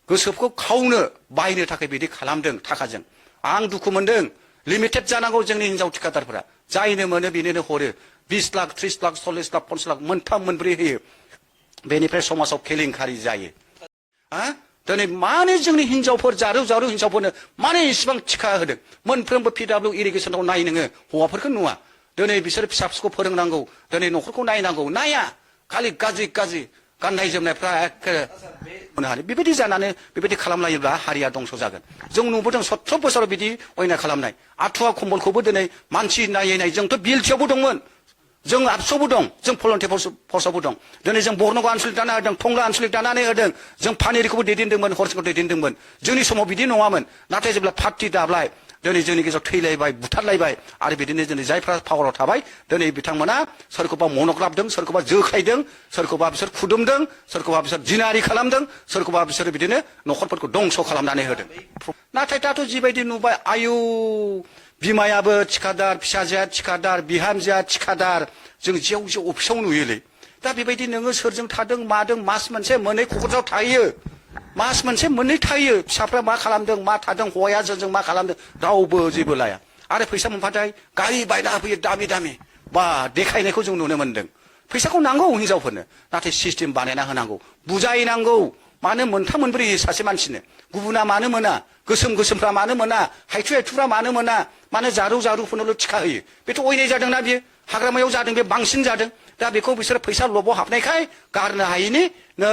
गोसोखौ खावनो बायनो थाखाय बिदि खालामदों थाखाजों आं दुखु मोनदों लिमिटेड जानांगौ जोंनि हिनजाव थिखादारफोरा जायनो मोनो बेनोनो हरो 20 लाख 30 लाख 40 लाख 50 लाख मोनथाम मोनब्रै होयो बेनिफ्राय समाजाव केलेंकारि जायो दिनै मानो जोंनि हिनजावफोर जारौ जारौ हिनजावफोरनो मानो इसिबां थिखा होदों मोनफ्रोमबो पिडब्लिउ इरिगेसनाव नाय नोङो हौवाफोरखौ नुवा दिनै बिसोर फिसा फिसौखौ फोरोंनांगौ दिनै न'खरखौ नायनांगौ नाया खालि गाज्रि गाज्रि गाननाय जोमनायफ्रा एखे बेबायदि जानानै बेबायदि खालामलायोब्ला हारिया दंस जागोन जों नुबोदों 17 बोसोराव बिदि अयनाय खालामनाय आथुवा कम्बलखौबो दिनै मानसि नायै नायै जोंथ' बिएलटिआवबो दंमोन जों आबसुआवबो दं जों भलन्टियार फर्सआवबो दं दिनै जों बर्नगाव आनसलिक दाना होदों टंला आनसलिक दानानै होदों जों पानेरिखौबो दैदेनदोंमोन हरसिंखौ दैदेनदोंमोन जोंनि समाव बिदि नङामोन नाथाय जेब्ला पार्टि दाब्लाय दिनै जोंनि गेजेराव थैलायबाय बुथारलायबाय आरो बिदिनो दिनै जायफ्रा पावाराव थाबाय दिनै बिथांमोना सोरखौबा मनग्लाबदों सोरखौबा जोखायदों सोरखौबा बिसोर खुदुमदों सोरखौबा बिसोर जिनारि खालामदों सोरखौबा बिसोर बिदिनो न'खरफोरखौ दंस खालामनानै होदों नाथाय दाथ' जिबायदि नुबाय आयु बिमायाबो थिखादार फिसाजोआ थिखादार बिहामजोआ थिखादार जों जेव जेव अफिसाव नुयोलै दा बेबायदि नोङो सोरजों थादों मादों मास मोनसे मोननै क'क्राझाराव थायो मास मोनसे मोननै थायो फिसाफ्रा मा खालामदों मा थादों हौवाया जोंजों मा खालामदों रावबो जेबो लाया आरो फैसा मोनबाथाय गारि बायना होफैयो दामि दामि बा देखायनायखौ जों नुनो मोनदों फैसाखौ नांगौ हिनजावफोरनो नाथाय सिस्टेम बानायना होनांगौ बुजायनांगौ मानो मोनथाम मोनब्रै होयो सासे मानसिनो गुबुना मानो मोना गोसोम गोसोमफ्रा मानो मोना हायथु हायथुफ्रा मानो मोना मानो जारौ जारुफोरनोल' थिखा होयो बेथ' अयनाय जादोंना बियो हाग्रामायाव जादों बे बांसिन जादों दा बेखौ बिसोर फैसा लबाव हाबनायखाय गारनो हायिनि नै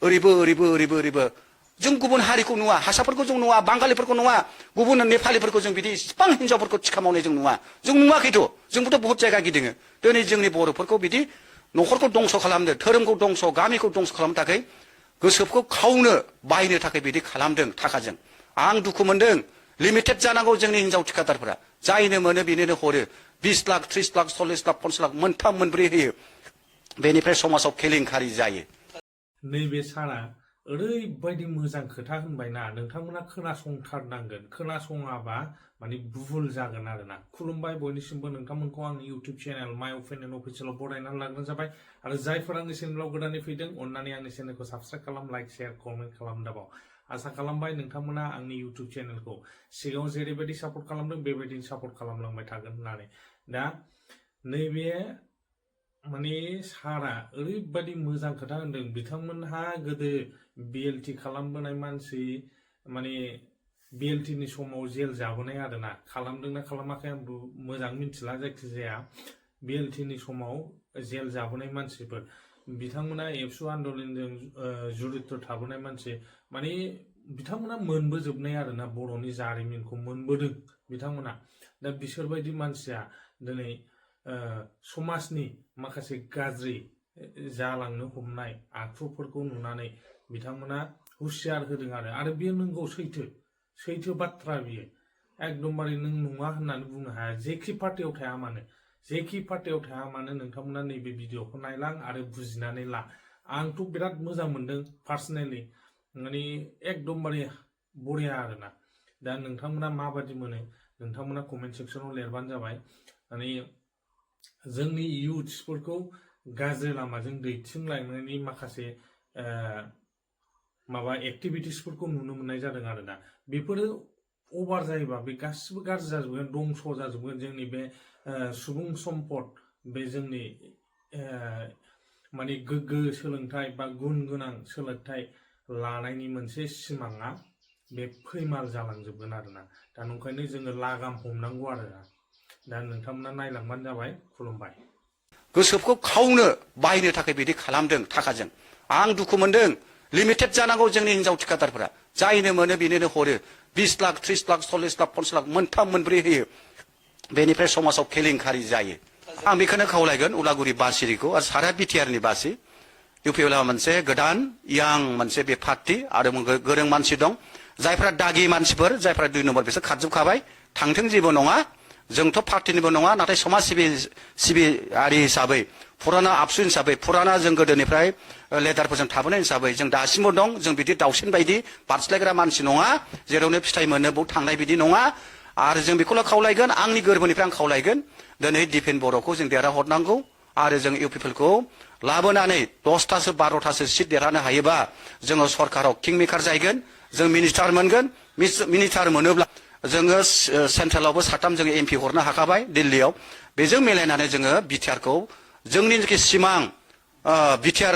ओरैबो ओरैबो ओरैबो ओरैबो जों गुबुन हारिखौ नुवा हारसाफोरखौ जों नुवा बांगालिफोरखौ नुवा गुबुन नेपालिफोरखौ जों बिदि इसिबां हिनजावफोरखौ थिखा मावनाय जों नुवा जों नुवाखैथ' जोंबोथ' बहुत जायगा गिदिङो दिनै जोंनि बर'फोरखौ बिदि न'खरखौ दंस खालामदों धोरोमखौ दंस गामिखौ दंस खालामनो थाखाय गोसोखौ खावनो बायनो थाखाय बिदि खालामदों थाखाजों आं दुखु मोनदों लिमिटेड जानांगौ जोंनि हिनजाव थिखादारफोरा जायनो मोनो बेनोनो हरो 20 लाख 30 लाख 40 लाख 50 लाख मोनथाम मोनब्रै होयो बेनिफ्राय समाजाव केलेंकारि जायो नैबे सारा ओरैबायदि मोजां खोथा होनबायना नोंथांमोना खोनासंथारनांगोन खोनासङाबा माने भुल जागोन आरोना खुलुमबाय बयनिसिमबो नोंथांमोनखौ आंनि इउटिउब चेनेल माय अपिनियन अफिसियेलाव बरायनानै लाग्रोनाय जाबाय आरो जायफोर आंनि चेनेलाव गोदानै फैदों अननानै आंनि चेनेलखौ साबस्क्राइब खालाम लाइक शेयार कमेन्ट खालाम दाबाव आसा खालामबाय नोंथांमोना आंनि इउटिउब चेनेलखौ सिगाङाव जेरैबायदि सापर्ट खालामदों बेबायदिनो सापर्ट खालामलांबाय थागोन होननानै दा नैबे माने सारा ओरैबायदि मोजां खोथा होनदों बिथांमोनहा गोदो बिएलटि खालामबोनाय मानसि माने बिएलटि नि समाव जेल जाबोनाय आरोना खालामदोंना खालामाखै आं मोजां मिथिला जायखिजाया बिएलटि नि समाव जेल जाबोनाय मानसिफोर बिथांमोना एबसु आन्दलनजों जुरित थाबोनाय मानसि माने बिथांमोना मोनबोजोबनाय आरोना बर'नि जारिमिनखौ मोनबोदों बिथांमोना दा बिसोरबायदि मानसिया दिनै समाजनि माखासे गाज्रि जालांनो हमनाय आखुफोरखौ नुनानै बिथांमोना हुसियार होदों आरो बेयो नंगौ सैथो बाथ्रा बियो एकदमबारे नों नङा होननानै बुंनो हाया जेखि पार्टियाव थाया मानो नोंथांमोना नैबे भिडिअखौ नायलां आरो बुजिनानै ला आंथ' बिराद मोजां मोनदों पार्सनेलि माने एकदमबारे बरिया आरोना दा नोंथांमोना माबादि मोनो नोंथांमोना कमेन्ट सेक्सनाव लिरबानो जाबाय माने जोंनि इयुथ्सफोरखौ गाज्रि लामाजों दैथिंलांनायनि माखासे माबा एक्टिभिटिसफोरखौ नुनो मोननाय जादों आरोना बेफोरो अभार जायोबा बे गासिबो गाज्रि जाजोबगोन दंस जाजोबगोन जोंनि बे सुबुं सम्पद बे जोंनि माने गोग्गो सोलोंथाइ बा गुन गोनां सोलोंथाइ लानायनि मोनसे सिमाङा बे फैमाल जालांजोबगोन आरोना दा नंखायनो जोङो लागाम हमनांगौ आरोना दा नोंथांमोना नायलांबानो जाबाय खुलुमबाय गोसोखौ खावनो बायनो थाखाय बिदि खालामदों थाखाजों आं दुखु मोनदों लिमिटेड जानांगौ जोंनि हिनजाव थिखादारफोरा जायनो मोनो बेनोनो हरो 20 लाख 30 लाख 40 लाख 50 लाख मोनथाम मोनब्रै होयो बेनिफ्राय समाजाव केलेंकारि जायो आं बेखौनो खावलायगोन उदालगुरि बासिरिखौ आरो सारा बिटिआरनि बासि इउपिएलआ मोनसे गोदान यां मोनसे बे पार्टि आरो गोरों मानसि दं जायफ्रा दागि मानसिफोर जायफ्रा 2 नम्बर बिसोर खारजोबखाबाय थांथों जेबो नङा जोंथ' पार्टिनिबो नङा नाथाय समाज सिबियारि हिसाबै फुराना आबसु हिसाबै फुराना जों गोदोनिफ्राय लेदारफोरजों थाबोनाय हिसाबै जों दासिमबो दं जों बिदि दाउसिन बायदि बारस्लायग्रा मानसि नङा जेरावनो फिथाइ मोनो बाव थांनाय बिदि नङा आरो जों बेखौल' खावलायगोन आंनि गोरबोनिफ्राय आं खावलायगोन दिनै दिपेन बर'खौ जों देरहाहरनांगौ आरो जों इउपिपिएलखौ लाबोनानै 10थासो 12थासो सिट देरहानो हायोबा जोङो सरकाराव किंमेकार जाहैगोन जों मिनिस्टार मोनगोन मिनिस्टार मोनोब्ला जोङो सेन्ट्रेलावबो साथाम जोङो एमपि हरनो हाखाबाय दिल्लीयाव बेजों मिलायनानै जोङो बिटिआरखौ जोंनि जेखि सिमां बिटिआर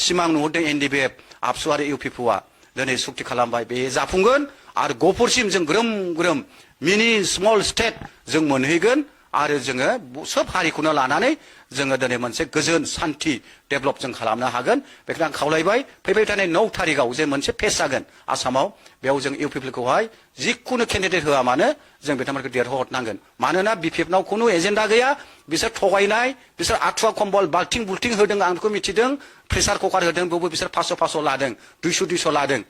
सिमां नुहुरदों एनडिएफबि आबसु आरो इउपिपिआ दिनै सुक्ति खालामबाय बे जाफुंगोन आरो गहपुरसिम जों ग्रोम ग्रोम मिनि स्मल स्टेट जों मोनहैगोन आरो जोङो सोब हारिखौनो लानानै जोङो दिनै मोनसे गोजोन सान्थि डेभेलप जों खालामनो हागोन बेखौनो आं खावलायबाय फैबाय थानाय 9 थारिखआव जे मोनसे फेस जागोन आसामाव बेयाव जों इउपिपिएलखौहाय जिखुनु केन्डिडेट होआ मानो जों बिथांमोनखौ देरहाहरनांगोन मानोना बिपिएफनाव खुनु एजेन्डा गैया बिसोर थगायनाय बिसोर आथुवा कम्बल बाल्थिं बुल्थिं होदों आं बेखौ मिथिदों प्रेसार कुकार होदों बेवबो बिसोर 500 लादों 200 लादों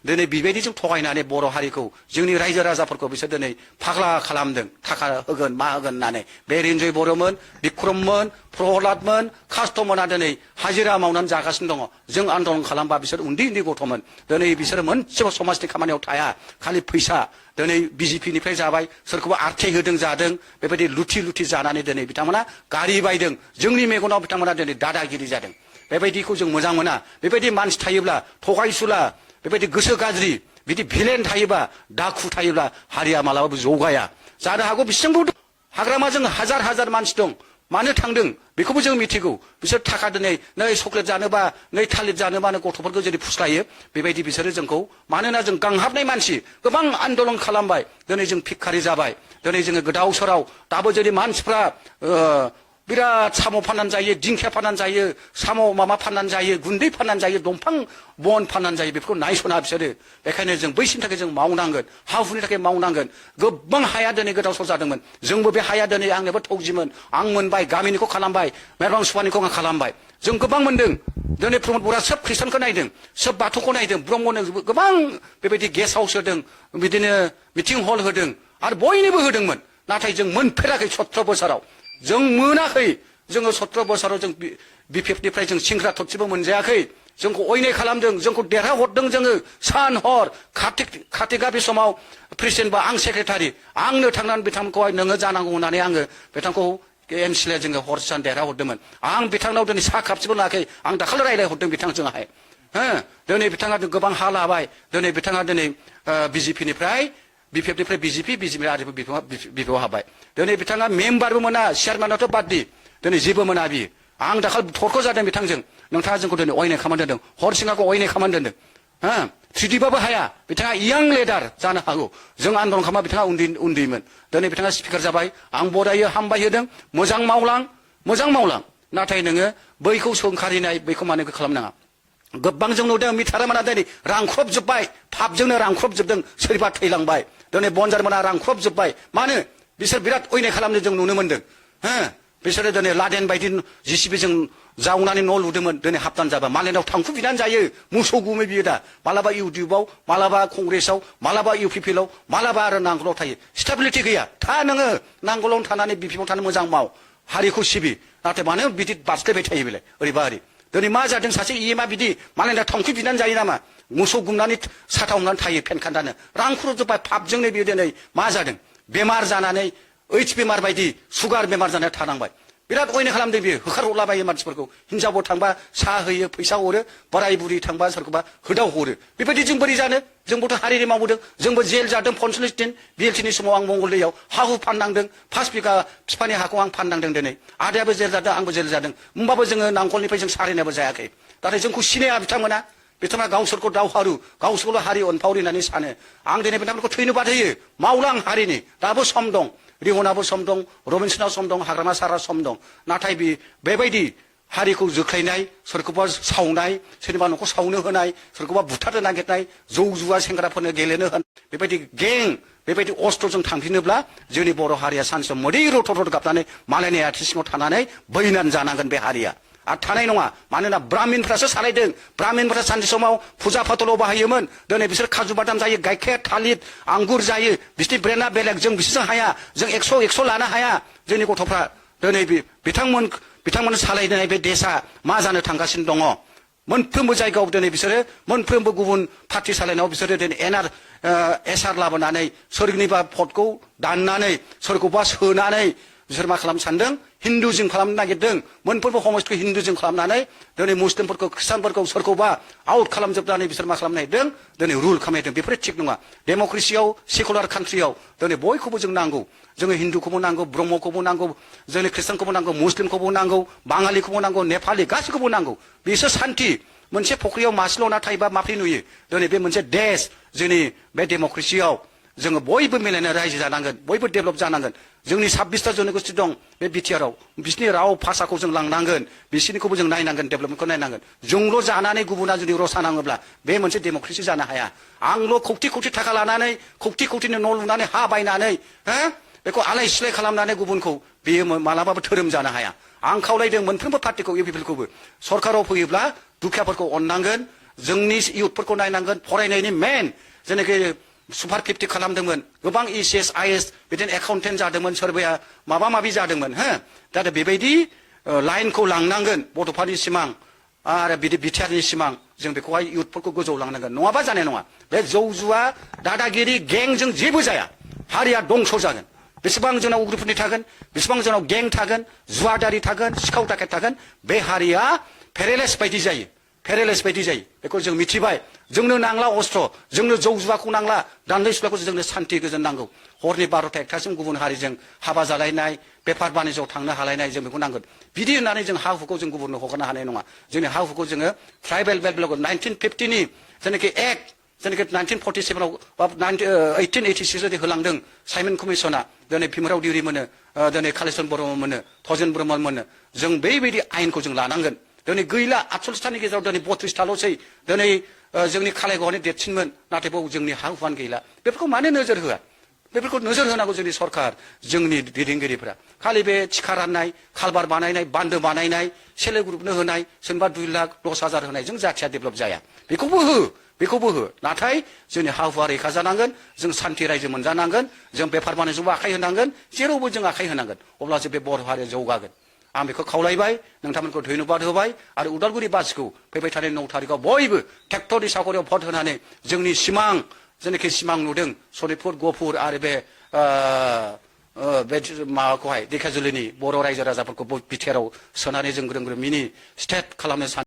दिनै बेबायदिजों थगायनानै बर' हारिखौ जोंनि रायजो राजाफोरखौ बिसोर दिनै फाग्ला खालामदों थाखा होगोन मा होगोन होननानै बे रिन्जय बर'मोन बिक्रममोन प्रहलादमोन कास्टमोना दिनै हाजिरा मावनानै जागासिनो दङ जों आन्दलन खालामबा बिसोर उन्दै उन्दै गथ'मोन दिनै बिसोर मोनसेबो समाजनि खामानियाव थाया खालि फैसा दिनै बिजेपिनिफ्राय जाबाय सोरखौबा आर्थाय होदों जादों बेबायदि लुथि लुथि जानानै दिनै बिथांमोना गारि बायदों जोंनि मेगनाव बिथांमोना दिनै दादागिरि जादों बेबायदिखौ जों मोजां मोना बेबायदि मानसि थायोब्ला थगायसुला बेबायदि गोसो गाज्रि बिदि भिलेन थायोबा डाकु थायोब्ला हारिया मालाबाबो जौगाया जानो हागौ बिसिबांबो हाग्रामाजों हाजार हाजार मानसि दं मानो थांदों बेखौबो जों मिथिगौ बिसोर थाखा दिनै नै चक्लेट जानोबा नै थालिर जानोबानो गथ'फोरखौ जेरै फुस्लायो बेबायदि बिसोरो जोंखौ मानोना जों गांहाबनाय मानसि गोबां आन्दलन खालामबाय दिनै जों भिखारि जाबाय दिनै जोङो गोदाव सोराव दाबो जेरै मानसिफ्रा बिराद साम' फाननानै जायो दिंखिया फाननानै जायो साम' माबा फाननानै जायो गुन्दै फाननानै जायो दंफां बन फाननानै जायो बेफोरखौ नायस'ना बिसोरो बेखायनो जों बैसिनि थाखाय जों मावनांगोन हा हुनि थाखाय मावनांगोन गोबां हाया दिनै गोदाव सोराव जादोंमोन जोंबो बे हाया दिनै आंनोबो थौजिमोन आं मोनबाय गामिनिखौ खालामबाय मेरबां सुबानिखौ आं खालामबाय जों गोबां मोनदों दिनै प्रमद बर'आ सोब ख्रिस्टानखौ नायदों सोब बाथौखौ नायदों ब्रह्मनो गोबां बेबायदि गेस्ट हाउस होदों बिदिनो मिटिं हल होदों आरो बयनोबो होदोंमोन नाथाय जों मोनफेराखै 17 बोसोराव जों मोनाखै जोङो 17 बोसोराव जों बिपिएफनिफ्राय जों सिंग्रा थरसेबो मोनजायाखै जोंखौ अयनाय खालामदों जोंखौ देरहाहरदों जोङो सान हर कार्तिका बे समाव प्रेसिडेन्ट बा आं सेक्रेटारि आंनो थांनानै बिथांखौहाय नोङो जानांगौ होननानै आङो बिथांखौ एमसिएलए जोङो हरसान देरहाहरदोंमोन आं बिथांनाव दिनै साहा कापसेबो लायाखै आं दाखालि रायज्लायहरदों बिथांजोंहाय दिनै बिथाङा गोबां हा लाबाय दिनै बिथाङा दिनै बिजेपिनिफ्राय बिपिएफनिफ्राय बिजेपि आरो बिपिएफआव हाबाय दिनै बिथाङा मेम्बारबो मोना चेयारमेनाथ' बादि दिनै जेबो मोना बियो आं दाखालि थरख' जादों बिथांजों नोंथाङा जोंखौ दिनै अयनाय खालामनानै दोनदों हरसिंगाखौ अयनाय खालामनानै दोनदों थ्रिदिबाबो हाया बिथाङा इयां लिडार जानो हागौ जों आन्दलन खालामबा बिथाङा उन्दैमोन दिनै बिथाङा स्पिकार जाबाय आं बरायो हामबाय होदों मोजां मावलां नाथाय नोङो बैखौ सोंखारिनाय बैखौ मानो खालामनाङा गोबां जों नुदों मिटारमोना दिनै रांख्रबजोब्बाय पापजोंनो रांख्रबजोबदों सोरबा थैलांबाय दिनै बनजारमोना रांख्रबजोब्बाय मानो बिसोर बिराद अयनाय खालामनो जों नुनो मोनदों बिसोरो दिनै लादेन बायदि जिसिबिजों जावनानै न' लुदोंमोन दिनै हाबनानै जाबाय मालायनाव थांखु बिनानै जायो मोसौ गुमै बियो दा मालाबा इउडिएफआव मालाबा कंग्रेसआव मालाबा इउपिपिएलआव मालाबा आरो नांगोलाव थायो स्टेबिलिटि गैया था नोङो नांगोलावनो थानानै बिपिएफआव थानो मोजां माव हारिखौ सिबि नाथाय मानो बिदि बास्लायबाय थायो बेलाय ओरैबा ओरै दिनै मा जादों सासे इएमआ बिदि मालायनाव थांखु बिनानै जायो नामा मोसौ गुमनानै साथा हमनानै थायो फेनखान्दानो रांख्रबजोब्बाय पापजोंनो बियो दिनै मा जादों बेमार जानानै ओइच बेमार बायदि सुगार बेमार जानानै थानांबाय बिराद अयनाय खालामदों बियो होखारहरलाबायो मानसिफोरखौ हिनजावबो थांबा साहा होयो फैसा हरो बोराय बुरि थांबा सोरखौबा होदाव हरो बेबायदि जों बोरै जानो जोंबोथ' हारिनि मावबोदों जोंबो जेल जादों 45 दिन बिएलटिनि समाव आं मंगलदैयाव हा हु फाननांदों 5 बिघा बिफानि हाखौ आं फाननांदों दिनै आदायाबो जेल जादों आंबो जेल जादों होमबाबो जोङो नांगलनिफ्राय जों सारेनाबो जायाखै नाथाय जोंखौ सिनाया बिथांमोना गावसोरखौ दावहारु गावसोरखौल' हारि अनफावरि होननानै सानो आं दिनै बिथांमोनखौ थैनो बाध्यो मावलां हारिनि दाबो सम दं रिहनाबो सम दं रबिनसनाव सम दं हाग्रामा सारा सम दं नाथाय बेबायदि हारिखौ जोख्लायनाय सोरखौबा सावनाय सोरनिबा न'खौ सावनो होनाय सोरखौबा बुथारनो नागिरनाय जौ जुवा सेंग्राफोरनो गेलेनो होनाय बेबायदि गें बेबायदि अस्त्रजों थांफिनोब्ला जोंनि बर' हारिया सानसेयाव मोदै रथ' गाबनानै मालायनि आथिं सिङाव थानानै बैनानै जानांगोन बे हारिया आरो थानाय नङा मानोना ब्राह्मिनफ्रासो सालायदों ब्राह्मिनफ्रा सानसे समाव फुजा फाथलाव बाहायोमोन दिनै बिसोर खाजु बादाम जायो गाइखेर थालिर आंगुर जायो बिसोरनि ब्रेना बेलेग जों बिसोरजों हाया जों 100 लानो हाया जोंनि गथ'फ्रा दिनै बिथांमोन सालायनाय बे देशा मा जानो थांगासिनो दङ मोनफ्रोमबो जायगायाव दिनै बिसोरो मोनफ्रोमबो गुबुन पार्टि सालायनायाव बिसोरो दिनै एसआर लाबोनानै सोरनिबा भटखौ दाननानै सोरखौबा सोनानै बिसोर मा खालामनो सानदों हिन्दुजों खालामनो नागिरदों मोनफ्रोमबो समाजखौ हिन्दुजों खालामनानै दिनै मुस्लिमफोरखौ ख्रिस्टानफोरखौ सोरखौबा आउट खालामजोबनानै बिसोर मा खालामनो नागिरदों दिनै रुल खालामनायदों बेफोरो थिग नङा डेम'क्रेसियाव सेकुलार कान्ट्रियाव दिनै बयखौबो जों नांगौ जोङो हिन्दुखौबो नांगौ ब्रह्मखौबो नांगौ जोंनि ख्रिस्टानखौबो नांगौ मुस्लिमखौबो नांगौ बाङालिखौबो नांगौ नेपालि गासैखौबो नांगौ बिसोर सान्थि मोनसे फख्रियाव मासेल' ना थायोबा माब्रै नुयो दिनै बे मोनसे देश जोंनि बे डेम'क्रेसियाव जोङो बयबो मिलायना रायजो जानांगोन बयबो डेभेलप जानांगोन जोंनि 26टा जनगोष्ठी दं बे बिटिआरआव बिसोरनि राव भाषाखौ जों लांनांगोन बिसोरनिखौबो जों नायनांगोन डेभेलपमेन्टखौ नायनांगोन जोंल' जानानै गुबुना जुदि रसा नाङोब्ला बे मोनसे डेम'क्रेसि जानो हाया आंल' खौथि खौथि थाखा लानानै खौथि खौथिनि न' लुनानै हा बायनानै बेखौ आलाय सिलाय खालामनानै गुबुनखौ बेयो मालाबाबो धोरोम जानो हाया आं खावलायदों मोनफ्रोमबो पार्टिखौ इउपिपिएलखौबो सरकाराव फैयोब्ला दुखियाफोरखौ अननांगोन जोंनि इयुथफोरखौ नायनांगोन फरायनायनि मेन जेनाखि सुपार 50 खालामदोंमोन गोबां ECS IAS बिदिनो एकाउन्टेन्ट जादोंमोन सोरबाया माबा माबि जादोंमोन दा बेबायदि लाइनखौ लांनांगोन बड'फानि सिमां आरो बिदि बिटिआरनि सिमां जों बेखौहाय इयुथफोरखौ गोजौआव लांनांगोन नङाबा जानाय नङा बे जौ जुवा दादागिरि गेंजों जेबो जाया हारिया दंस जागोन बेसेबां जोंनाव उग्रफोरनि थागोन बेसेबां जोंनाव गें थागोन जुवादारि थागोन सिखाव दाखेट थागोन बे हारिया पेरेलाइस बायदि जायो पेरेलाइस बायदि जायो बेखौ जों मिथिबाय जोंनो नांला अस्त्र जोंनो जौ जुवाखौ नांला दान्दै सुलाखौ जोंनो सान्थि गोजोन नांगौ हरनि 12टा 1टासिम गुबुन हारिजों हाबा जालायनाय बेफार बानिज्यआव थांनो हालायनाय जों बेखौ नांगोन बिदि होननानै जों हा हुखौ जों गुबुननो हगारनो हानाय नङा जोंनि हा हुखौ जोङो ट्राइबेल बेल्ट 1950 नि जेनाखि एक्ट जेनाखि 1947 आव 1886 जुदि होलांदों साइमन कमिसना दिनै भीमराव देउरि मोनो दिनै कालिचरन ब्रह्म मोनो थजेन ब्रह्म मोनो जों बेबायदि आयेनखौ जों लानांगोन दिनै गैला 48टानि गेजेराव दिनै 32टाल'सै दिनै जोंनि कालाइगावआनो देरसिनमोन नाथाय बाव जोंनि हा हुआनो गैला बेफोरखौ मानो नोजोर होआ बेफोरखौ नोजोर होनांगौ जोंनि सरकार जोंनि दैदेनगिरिफोरा खालि बे थिखा राननाय खालबार बानायनाय बान्दो बानायनाय सेल्फ हेल्प ग्रुपनो होनाय सोरबा 2 लाख 10,000 होनायजों जाथिया डेभेलप जाया बेखौबो हो नाथाय जोंनि हा हुआ रैखा जानांगोन जों सान्थि रायजो मोनजानांगोन जों बेफार बानिज्यआवबो आखाइ होनांगोन जेरावबो जों आखाइ होनांगोन अब्लासो बे बर' हारिया जौगागोन आं बेखौ खावलायबाय नोंथांमोनखौ धन्यबाद होबाय आरो उदालगुरि बासिखौ फैबाय थानाय 9 थारिखआव बयबो ट्रेक्टरनि साखरियाव भट होनानै जोंनि सिमां जेनाखि सिमां नुदों सनितपुर गहपुर आरो बे माबाखौहाय धेकियाजुलिनि बर' रायजो राजाफोरखौ बिटिआरआव सोनानै जों ग्रोम ग्रोम मिनि स्टेट खालामनो